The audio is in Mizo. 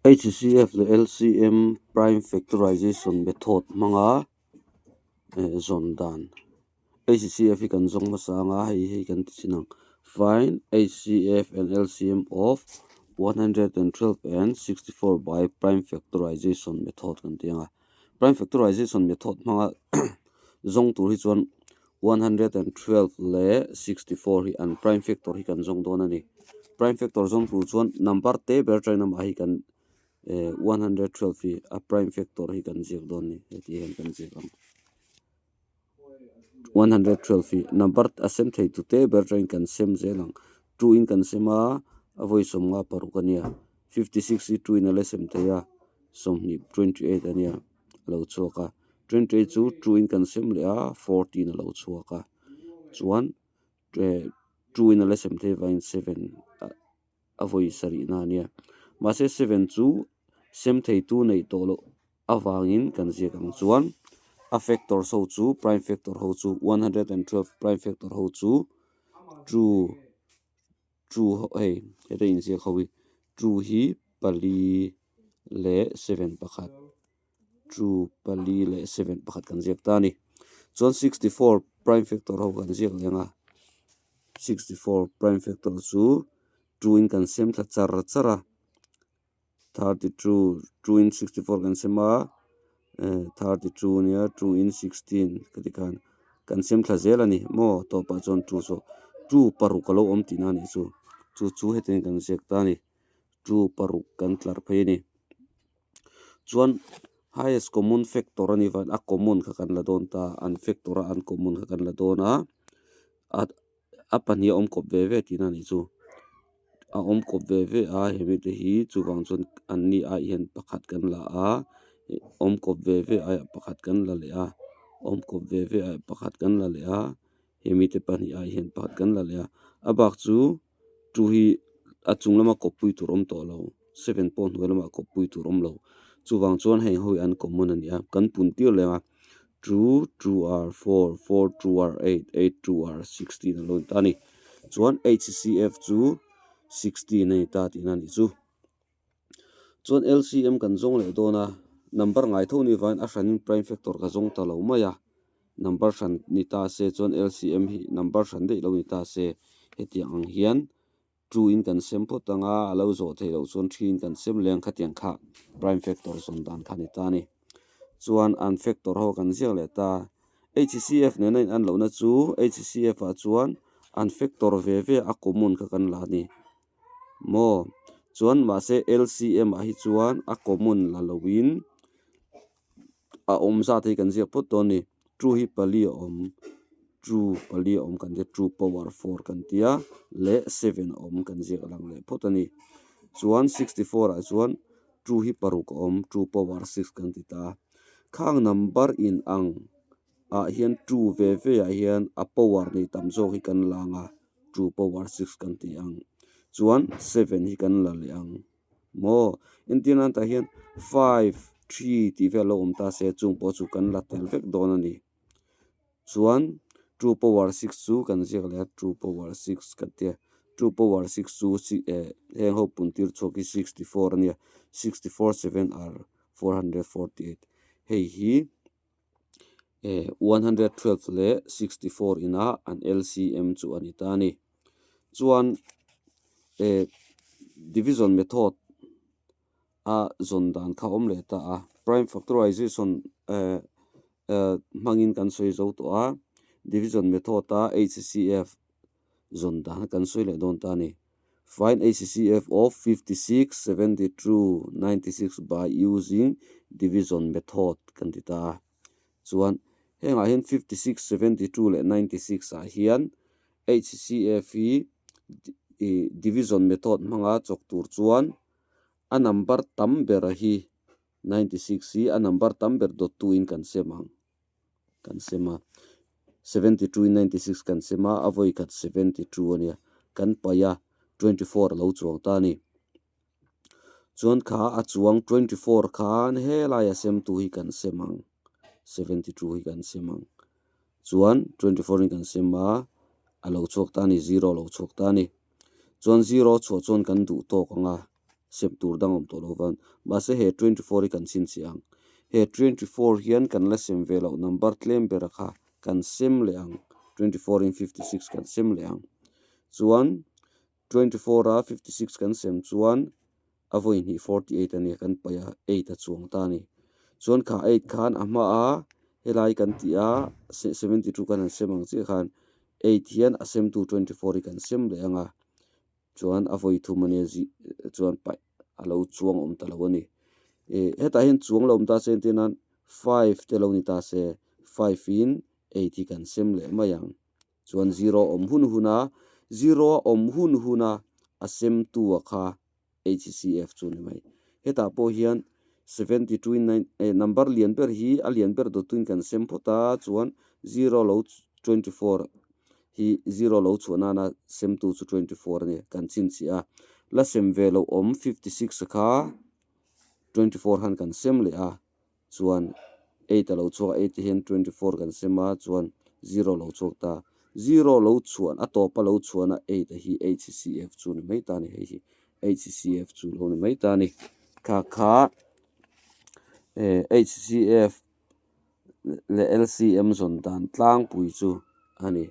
HCF leh LCM prime factorization method hmanga zawn dan. HCF hi kan zawng hmasa anga hei hei kan ti chin ang. Find HCF and LCM of 112 and 64 by prime factorization method kan ti anga. Prime factorization method hmanga zawng tur hi chuan 112 leh 64 hi an prime factor hi kan zawng dawn a ni. Prime factor zawng tur chuan number te ber atangin amah hi kan 112 hi a prime factor hi kan ziak dawn a ni. Heti hian kan ziak ang. 112 hi number a sem thei tu te ber atangin kan sem zel ang. 2 in kan sem a, a vawi 56 a nia. 56 hi 2 in a la sem thei a, 20 28 a nia a lo chhuak a. 28 chu 2 in kan sem leh a, 14 a lo chhuak a. Chuan 2 in a la sem thei avangin 7 a vawi sarih na a nia. Mahse 7 chu sem thei tu neih tawh loh avangin kan ziak ang chuan a factors ho chu prime factor ho chu 112 prime factor ho chu 2 2 hei heta inziak ho hi 2 hi pali leh 7 pakhat 2 pali leh 7 pakhat kan ziak ta a ni. Chuan 64 prime factor ho kan ziak leh ang a, 64 prime factor chu 2 in kan sem thla char char a, 32 2 in 64 kan sem a, 32 a nia 2 in 16 ka ti khan kan sem thla zel a ni maw tawpah chuan 2 chu 2 paruk a lo awm tihna a nih chu chu chu hetiang kan ziak ta a ni 2 paruk kan tlar phei a ni. Chuan highest common factor a nih vang a common kha kan la dawn ta an factor a an common kha kan la dawn a a pahnih a awm kawp ve ve tihna a nih chu a awm kawp ve ve a hemi te hi chuvang chuan an ni ai hian pakhat kan la a awm kawp ve ve aiah pakhat kan la leh a awm kawp ve ve aiah pakhat kan la leh a hemi te pahnih ai hian pakhat kan la leh a a bak chu two hi a chung lama kawppui tur awm tawh lo seven pawh hnuai lamah kawppui tur awm lo chuvang chuan heng ho hi an common a ni a kan pun tir leh ang a two two are four four two are eight eight two are 16 a lo ni ta a ni chuan HCF chu 16 a ni ta tihna a nih chu chuan LCM kan zawng leh dawn a number ngai tho ni vangin a hranin prime factor ka zawng ta lo mai a number hran ni ta se chuan LCM hi number hran daih lo ni ta se hetiang ang hian 2 in kan sem phawt anga a lo zawh theih loh chuan 3 in kan sem leh ang khatiang kha prime factor zawn dan kha a ni ta a ni chuan an factor ho kan ziak leh ta HCF nena in an lohna chu HCF ah chuan an factor ve ve a common kha kan la a ni maw chuan mahse LCM ah hi chuan a common la loin a awm zat hi kan ziak phawt dawn a ni two hi pali a awm two pali a awm kan tia two power four kan tia leh seven a awm kan ziak lang leh phawt a ni chuan 64 ah chuan two hi paruk a awm two power six kan ti ta khang number in ang ah hian two ve ve ah hian a power nei tam zawk hi kan la ang a two power six kan ti ang chuan seven hi kan la leh ang maw entir nan tah hian five three tih vel a lo awm ta se chung pawh chu kan la tel vek dawn a ni chuan two power six chu kan ziak leh a two power six kan tia two power six chu heng ho pun tir chhuak hi 64 a nia 64 seven are 448 hei hi 112 leh 64 ina an LCM chu a ni ta a ni chuan division method a zawn dan kha a awm leh ta a prime factorization hmangin kan sawi zo tawh a division method a HCF zawn dan kan sawi leh dawn ta a ni. Find HCF of 56, 72, 96 by using division method kan ti ta a. Chuan hengah hian 56, 72 leh 96 ah hian HCF hi division method hmanga chawk tur chuan a number tam ber hi 96 hi a number tam ber dawt tu in kan sem ang kan sem a 72 in 96 kan sem a a vawi khat 72 a nia kan paih a 24 a lo chuang ta a ni chuan kha a chuang 24 khan helai a sem tu hi kan sem ang 72 hi kan sem ang chuan 24 in kan sem a a lo chhuak ta a ni zero a lo chhuak ta a ni chuan zero chhuah chuan kan duh tawk ang a. Sem tur dang awm tawh lo van. Mahse he 24 hi kan chhinchhiah ang. He 24 hian kan la sem ve loh number tlem bera kha kan sem leh ang. 24 in 56 kan sem leh ang. Chuan 24 a 56 kan sem chuan a vawi hnih 48 a nia kan paih a, 8 a chuang ta a ni. Chuan kha 8 khan a hma a helai kan tih a 72 kan han sem ang chiah khan 8 hian a semtu 24 hi kan sem leh ang a. Chuan a vawi thum a nia zih chuan paih a lo chuang awm ta lo a ni. Ih hetah hian chuang lo awm ta se entir nan five te lo ni ta se five in eight hi kan sem leh mai ang. Chuan zero awm hun hun a zero a awm hun hun a a semtu a kha HCF chu a ni mai. Hetah pawh hian 72 in nine eh number lian ber hi a lian ber dawtuin kan sem phawt a chuan zero lo 24 hi zero lo chhuah nana semtu chu 24 a ni kan chhinchhiah a la sem ve loh awm 56 kha 24 khan kan sem leh a chuan eight a lo chhuak a eight te hian 24 kan sem a chuan zero lo chhuak ta zero lo chhuan a tawp a lo chhuan a eight a hi HCF chu ni mai ta a ni hei hi HCF chu lo ni mai ta a ni kha kha eh HCF leh LCM zawn dan tlangpui chu a ni.